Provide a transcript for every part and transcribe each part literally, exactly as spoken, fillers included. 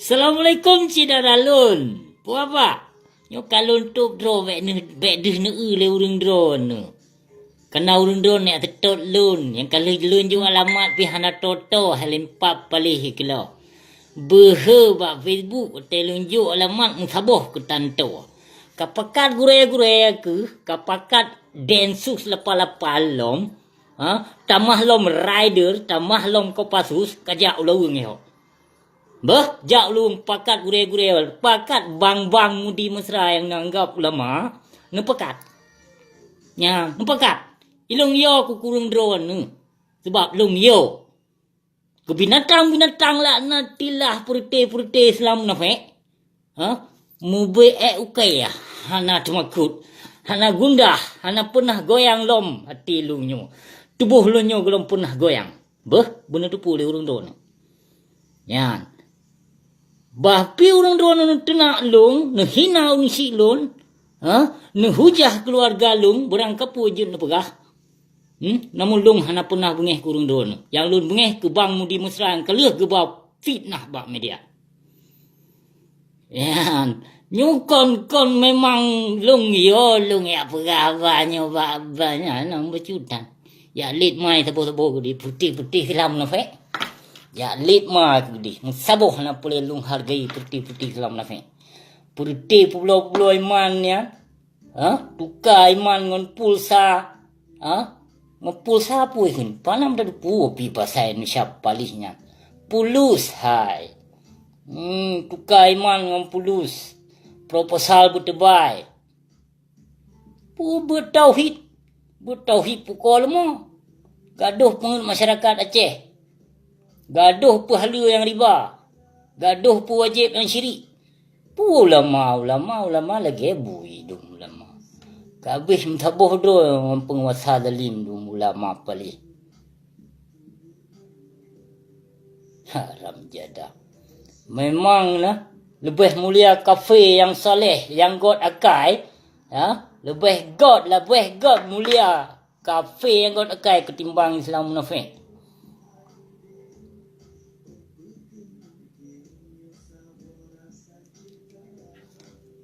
Assalamualaikum syedara lôn. Peue haba? Nyoe ka lôn tôb droe bèk neuh, bèk deuh neueu lé ureueng droeneuh. Kareuna ureueng droeneuh nyang teutot lôn, nyang ka lheueh lôn jok alamat pih hana tô-tô, hai lôn pap paléh keulôh. Beuhe bak Facebook, watèe lôn jok alamat meusaboh keu tanto. Ka pakat gurèe-gurèe keuh, ka pakat Densus lapan lapan lom, ha, tamah lom Raider, tamah lom Kopassus, ka jak u Laweueng nyoe. Beuh, jak lôn pakat gurèe-gurèe, pakat bang-bang Mudi Mesra nyang neuanggap ulama, neupakat. Nyan, neupakat. Ilôn yo keu kureueng droeneuh. Sabab lôn yo. Keu binatang-binatang laknatillah, peureuté-peureuté Islam munafék. Ha? Mubeuet ék ukée, hana teumakot, hana gundah, hana peunah goyang lom até lôn nyoe. Tuboh lôn nyoe gohlom peunah goyang. Beuh, beuneuteupeu lé ureueng droeneuh. Nyan. Bah pih ureueng droeneuh neuteunak lôn, neuhina ureueng syik lôn, ha? Neuhujah keuluwarga lôn, beurangkapeue jeuet neupeugah. Hmm? Namun lôn hana peunah beungéh keu ureueng droeneuh. Nyang lôn beungéh keu bang Mudi Mesra nyang ka lheueh geuba fitnah bak media. Nyan, nyoe kon-kon memang lôn yo, lôn jak peugah haba nyoe bak, bak nyan, nyang beucutan. Jak lét mai saboh-saboh keudéh, peuté-peuté Islam munafék. Jak lét mai keudéh, meusaboh na peureulée lôn hargai peuté-peuté Islam munafék. Peuté peubulo-bulo iman nyan, ha? Tuka iman ngon pulsa, ha? Ngon pulsa peue kheun? Panan tateupeue pih pasai Indonesia paléh nyan. Pulus hai. Hmm, tuka iman ngon pulus. Proposal beuteubai. Peue beutauhid? Beutauhid pukoe leumô. Gadôh peungeut masyarakat Aceh. Gadôh peuhaleue nyang riba. Gadôh peuwajéb nyang syirik. Peue ulama, ulama, ulama lagée bui dum ulama. Ka abéh meusaboh droe ngon peunguasa zalim dum ulama paléh. Haram jadah. Memang na leubeh mulia kafé nyang saleh, nyang göt akai, ya, leubeh göt, leubeh göt mulia kafé nyang göt akai keutimbang Islam munafék.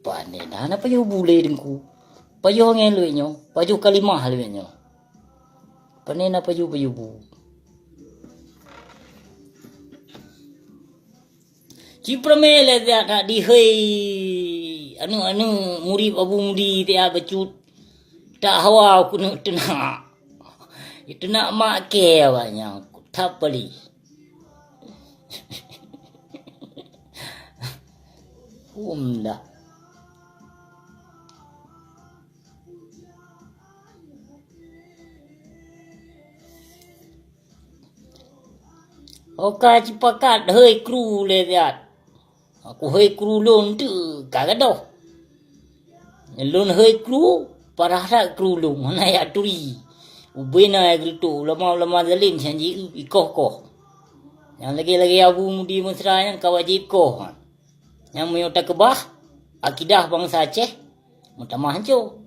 Pane na, na pajoh bu lé Teungku. Pajoh angén lé nyoe, pajoh kalimah lé nyoe. Pane na pajoh, pajoh bu. Ci peureumé lé jak that dihôi aneuk-aneuk murit Abu Mudi tiap bacut. Tak hawa keuneuk teunak. Teunak mak kée awaknyan. That paléh. Hum dah. Oka cipakat hôi kru lé siat. Aku hôi kru lôn teuk ka gadôh. Lôn hôi kru, parah that kru lôn, hana jak turi. Ubena jak geureutok ulama-ulama zalim nyan jiék ikoh-koh. Nyang lagée-lagée Abu Mudi Mesra nyan ka wajéb koh. Nyang meunyoe takeubah akidah bansa Aceh, meutamah hanco.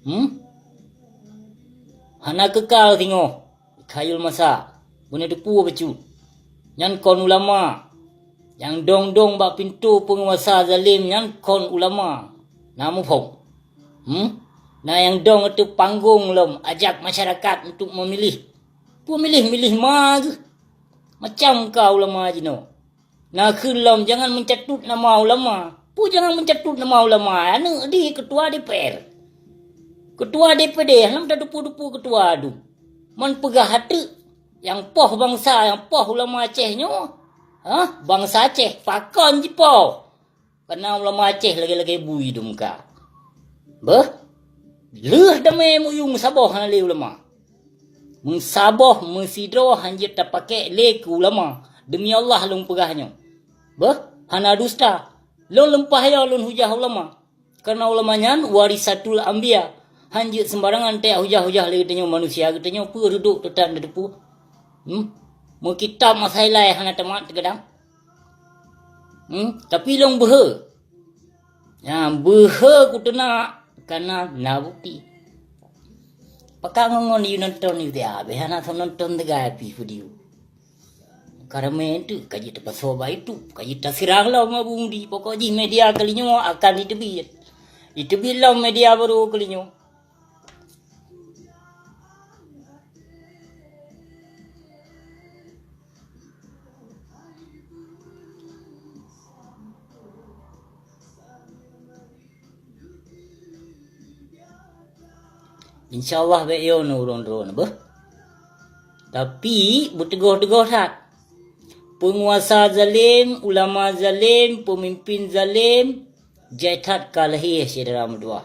Hmm? Hana keukal singoh di khayul masa, beuneuteupeu bacut. Nyan kon ulama. Nyang dong-dong bak pintoe peunguasa zalim nyan kon ulama. Na muphom? Hmm? Na nyang dong ateueh panggong lom ajak masyarakat untuk meumiléh. Peue miléh-miléh ma geuh? Macam ka ulama jinoe. Na kheun lom jangan mencatut nama ulama. Peue jangan mencatut nama ulama? Aneuk di ketua D P R. Ketua D P D, lom tateupeue-teupeue ketua dum. Man peugah ateuk, nyang poh bansa, nyang poh ulama Aceh nyoe. Hah? Bansa Aceh, pakon jipoh? Kana ulama Aceh lagée-lagée bui dum ka. Beuh, lheueh damé meuyueng saboh hana lé ulama. Meusaboh meusidroe hanjeuet tapakék lé keu ulama. Demi Allah lôn peugah nyoe. Beuh, hana dusta. Lôn leumpah yo lôn hujah ulama. Karena ulama nyan warisatul anbiya. Hanjeuet seumbarangan tajak hujah-hujah lé geutanyoe manusia, geutanyoe peue reudok teutan tateupeue. Hmm? Meukitab masa ilai hana tamat teugadang. Hmm? Tapi lôn beuhe. Nyan beuhe kuteunak kana na bukti. Pakak ngon-ngon yue nonton yue teuh habéh hana soe nonton teugai pih video. Ka ramé teuk ka jiteupasoe bak YouTube, ka jitaseurang lom Abu Mudi. Pokok jih media keulinyoe akan jiteubiet. Jiteubiet lom media barô keulinyoe. Insya Allah bék yo nurun-run beuh. Tapi beuteugoh-teugoh that. Peunguasa zalim, ulama zalim, peumimpin zalim, jai that ka lahé syedara meutuwah.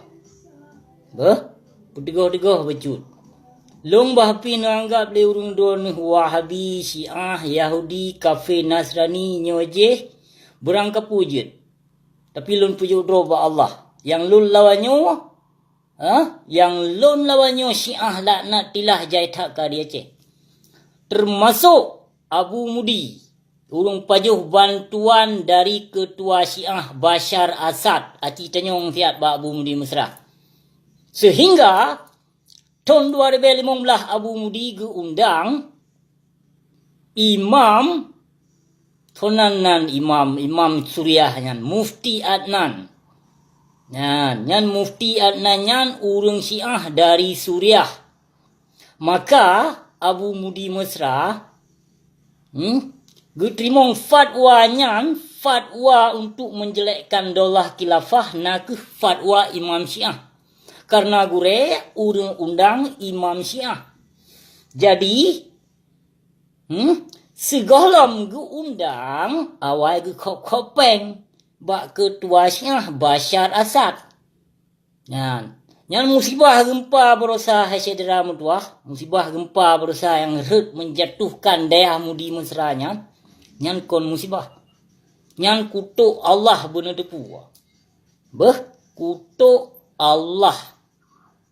Beuh, beuteugoh-teugoh bacut. Lôn bah pih neuanggab lé ureuëng droeneueh Wahabi, Syiah, Yahudi, kafé, Nasrani nyoe jih beurangkapeue jeuet. Tapi lôn peujok droe bak Allah. Nyang lôn lawan nyoe, ha? Nyang lôn lawan nyoe Syiah laknatillah jai that ka di Aceh. Teumasok Abu Mudi, ureuëng pajoh bantuan dari keutua Syiah Bashar Asad, aci tanyong siat bak Abu Mudi Mesra. Seuhingga thon dua ribèe limong blaih Abu Mudi geuundang imam, sonan nan imam, Imam Suriah nyan, Mufti Adnan. Nyan, nyan Mufti Adnan nyan ureuëng Syiah dari Suriah. Maka Abu Mudi Mesra, hmm, geuteurimong fatwa nyan, fatwa untuk menjelekkan daulah khilafah, na kheueh fatwa Imam Syiah. Karena gurèe ureuëng undang Imam Syiah. Jadi, hmm, sigohlom geuundang awai geukhop-khop péng bak keutua Syiah Bashar Asad. Nyan, nyan musibah geumpa baroesa hai syedara meutuwah, musibah geumpa baroesa nyang rhot menjatuhkan dayah Mudi Mesra nyan, nyan kon musibah. Nyan kutok Allah beuneuteupeu. Beuh, kutok Allah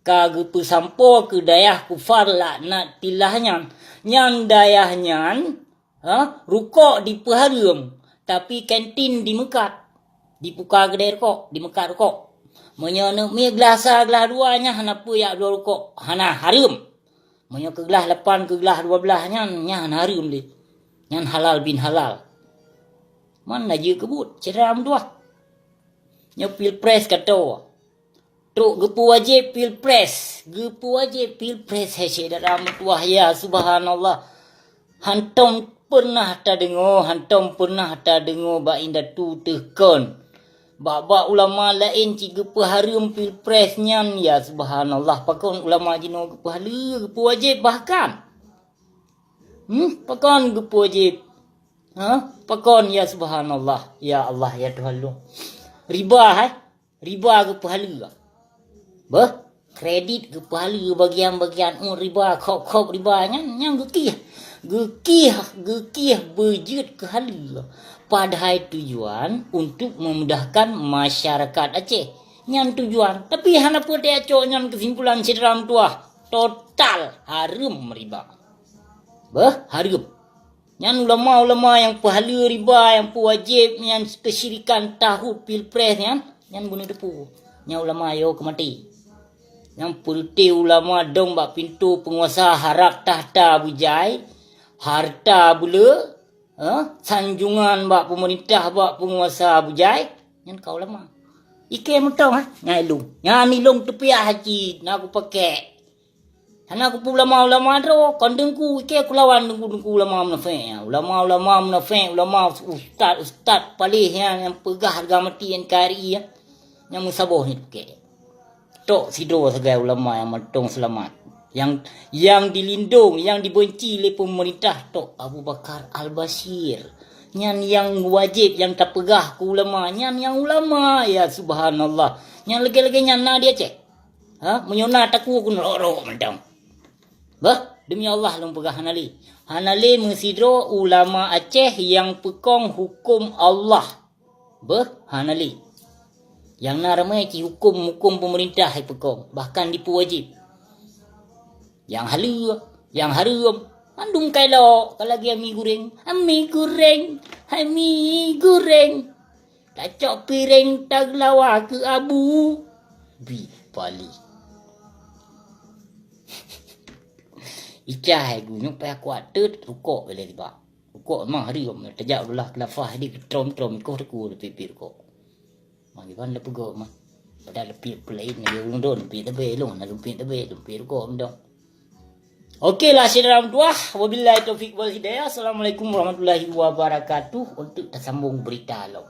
ka geupeusampoe keu dayah kufar laknatillah nyan. Nyan dayah nyan, ha, rukok dipeuhareuem, tapi kantin dimeukat. Dipuka keudè rukok, dimeukat rukok. Meunyoe neuk mie glah sa glah dua nyan hana peue jak bloe rukok, hana hareuem. Meunyoe keu glah lapan keu glah dua blaih nyan, nyan hana hareuem lé. Nyan halal bin halal. Man na jeuet keu buet, syedara meutuwah. Nyoe pilpres ka toe. Trok geupeuwajéb pilpres. Geupeuwajéb pilpres, hai syedara meutuwah, ya subhanallah. Hantom peunah tadeungoe, hantom peunah tadeungoe bak indatu teuh kon. Bak-bak ulama laén cit geupeuhareuem pilpres nyan, ya subhanallah. Pakon ulama jinoe geupeuhaleue, geupeuwajéb bahkan. Hmm, pakon geupeuwajéb? Ha? Pakon, ya subhanallah. Ya Allah, ya Tuhan lôn. Riba, hai? Riba geupeuhaleue. Beuh, kredit geupeuhaleue bagian-bagian, oh, riba, khop-khop riba nyan, nyan geukieh. Geukieh, geukieh beujeuet keu haleue. Padahai tujuan untuk memudahkan masyarakat Aceh. Nyan tujuan. Tapi hana peue tacok nyan keusimpulan syedara meutuwah. Total hareuem riba. Beuh, hareuem. Nyan ulama-ulama nyang peuhaleue riba, nyang peuwajéb nyan keusyirikan tahut pilpres nyan, nyan beuneuteupeu. Nyan ulama yo keu maté. Nyang peureute ulama dong bak pintoe peunguasa harab takhta beujai, hareuta beuleu, eh, sanjungan bak peumeurintah, bak peunguasa beujai, nyan ka ulama. Ikei mantong, ha, nyan ilong. Nyan ilong teupiah cit na kupakèk. Hana kupeue ulama-ulama droe, kon teungku, ikei kulawan teungku-teungku ulama munafék. Ulama-ulama munafék, ulama ustaz-ustaz paléh nyan nyang peugah hareuga mati N K R I nyan. Nyang meusaboh nyan pike. Tok sidroe sagai ulama nyang mantong seulamat. Nyang, nyang dilindong, nyang dibeunci lé peumeurintah tok Abu Bakar Al-Bashir. Nyan nyang wajéb nyang tapeugah keu ulama, nyan nyang ulama. Ya subhanallah. Nyang lagèe-lagèe nyan na di Aceh. Ha, meunyoe na takue keuneuk rok-rok mantong. Beuh, demi Allah lôn peugah hana lé. Hana lé meusidroe ulama Aceh nyang peukong huköm Allah. Beuh, hana lé. Nyang na ramé cit huköm-huköm peumeurintah jipeukong, bahkan jipeuwajéb. Nyang haleue, nyang hareuem, mandum ka ilok, ka lagèe mi guréng, ami guréng, ami guréng. Tacok piréng tageulawa keu abu. Bi pali. Icah hai gunyueng payah kuat teut rukok bela tiba. Kok mah hari kok tajak ulah kelafah di trom-trom koh teku lepi-lepi rukok. Mah kiban le peugot mah. Padahal lepi pelain lagi ureueng don lepi tabe long, lepi tabe lepi rukok mendong. Okey lah syedara meutuah, wabillahi taufik wal hidayah. Assalamualaikum warahmatullahi wabarakatuh. Untuk tersambung berita lo.